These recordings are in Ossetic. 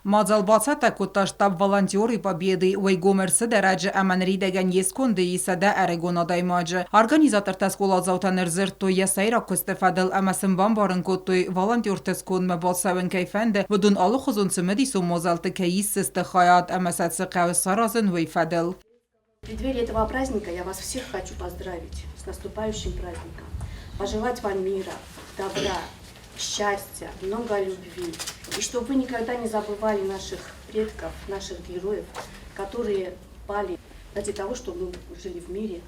Мадзал бацӕттӕ кодта штаб «Волонтеры Победы». Уый гом ӕрцыд ӕрӕджы ӕмӕ ныридӕгӕн йе сконды ис 100 ӕрыгон адӕймаджы. Организатортӕ скъоладзаутӕн ӕрдзырдтой йӕ сӕйраг куысты фӕдыл ӕмӕ сын бамбарын кодтой, волонтерты скондмӕ бацӕуын кӕй фӕнды, уыдон алыхуызон цымыдисон мадзӕлтты кӕй исдзысты хайад ӕмӕ сӕ цы хъӕуы саразын, уый фӕдыл. В преддверии этого праздника я вас всех хочу поздравить с наступающим праздником, пожелать вам мира, добра, счастья, много любви. И чтобы вы никогда не забывали наших предков, наших героев, которые пали ради того, чтобы мы жили в мире,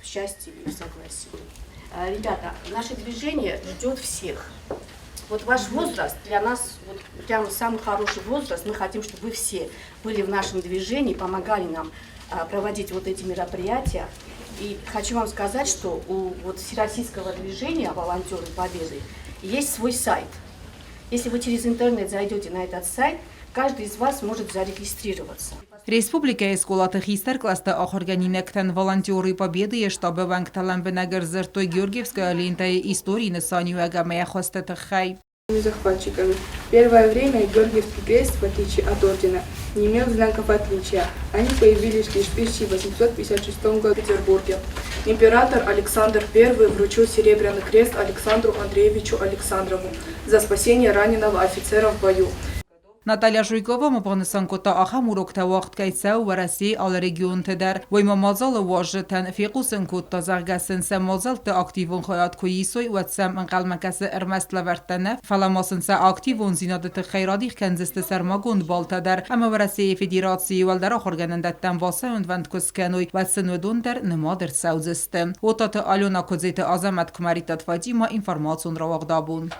в счастье и в согласии. Ребята, наше движение ждет всех. Вот ваш возраст для нас вот прям самый хороший возраст. Мы хотим, чтобы вы все были в нашем движении, помогали нам проводить вот эти мероприятия. И хочу вам сказать, что у вот Всероссийского движения «Волонтеры Победы» есть свой сайт. Если вы через интернет зайдете на этот сайт, каждый из вас может зарегистрироваться. Республикӕйы скъолаты хистӕр кълӕсты ахуыргӕнинӕгтӕн «Волонтеры Победы»-йы штабы уӕнгтӕ лӕмбынӕг ӕрдзырдтой Георгиевская лентӕйы историйы нысаниуӕг ӕмӕ йӕ хуызты тыххӕй. Захватчиками. Первое время Георгиевский крест, в отличие от ордена, не имел знаков отличия. Они появились лишь в 1856 году в Петербурге. Император Александр I вручил Серебряный крест Александру Андреевичу Александрову за спасение раненого офицера в бою. Наталья Жуйкова ма банысан кодта, ахӕм уроктӕ уагъд кӕй цӕуы Уӕрӕсейы алы регионты дӕр. Уый ма мадзалы уазджытӕн фехъусын кодта, зӕгъгӕ сын сӕ мадзӕлтты активон хайад куы исой, уӕд сӕм ӕнхъӕлмӕ кӕсы ӕрмӕст лӕвӕрттӕ нӕ, фӕлӕ ма сын сӕ активондзинады тыххӕй радих кӕндзысты сӕрмагонд баллтӕ дӕр ӕмӕ Уӕрӕсейы Федерацийы уӕлдӕр ахуыргӕнӕндӕттӕм бацӕуынвӕнд куы скӕной, уӕд сын уыдон дӕр нымад ӕрцӕудзысты. Отаты Алена, Куыдзеты Азӕмӕт, Куымӕридтаты Фатимӕ, информацион рауагъд абон.